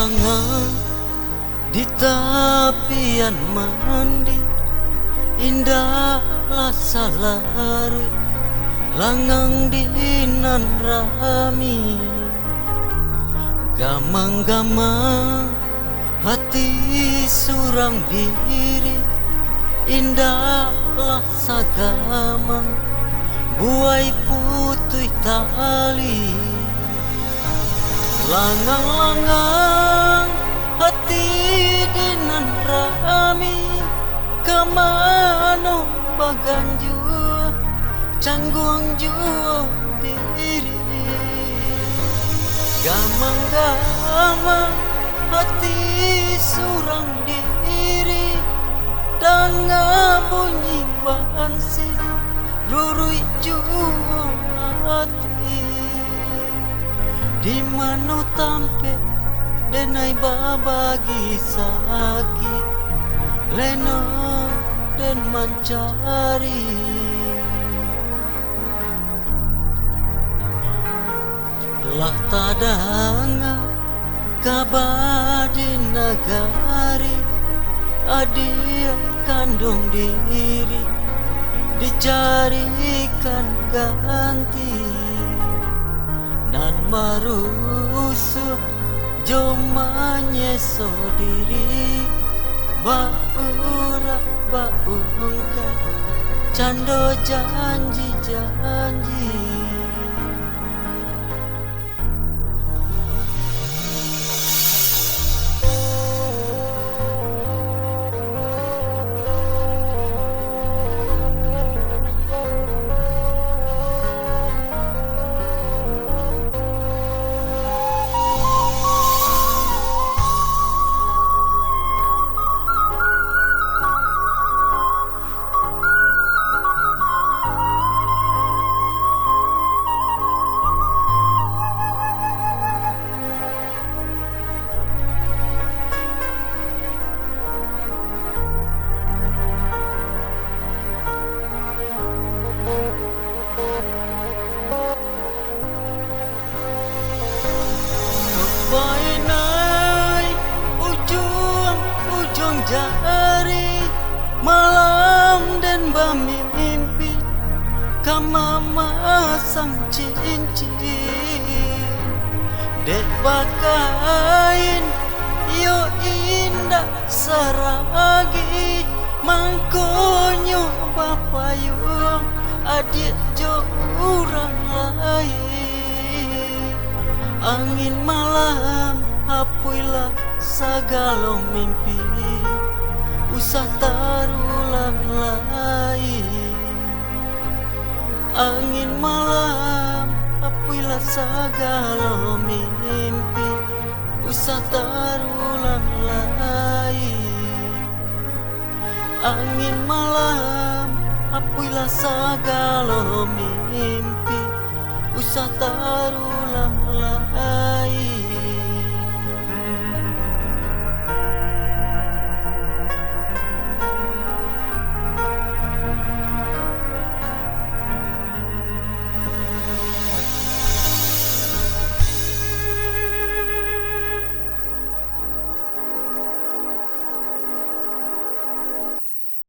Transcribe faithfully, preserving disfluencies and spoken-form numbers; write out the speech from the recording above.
Langang di tapian mandi, indaklah salaruik, langang di nan rami. Gamang-gamang hati surang diri, indaklah sagamang buai putuih tali. Langang-langang hati di nan rami, ka mano baganjua, cangguang juo diri. Gamang-gamang hati surang diri, danga bunyi bansi, ruruik juo ati. Di mano tampek denai babagi sakik, leno den mancari. Lah tadanga kaba di nagari, adiak kanduang diri dicarikan ganti. Nan marusuah jo manyeso diri, baurak baungkai cando janji-janji. Bainai ujuang-ujuang jari, malam den bamimpi ka mamasang cincin. Dek bakain iyo indak saragi, mangkonyo bapayuang adiak jo urang lain. Angin malam, apuilah sagalo mimpi, usah tarulang lai. Angin malam, apuilah sagalo mimpi, usah tarulang lai. Angin malam, apuilah sagalo mimpi, usah tarulang lai.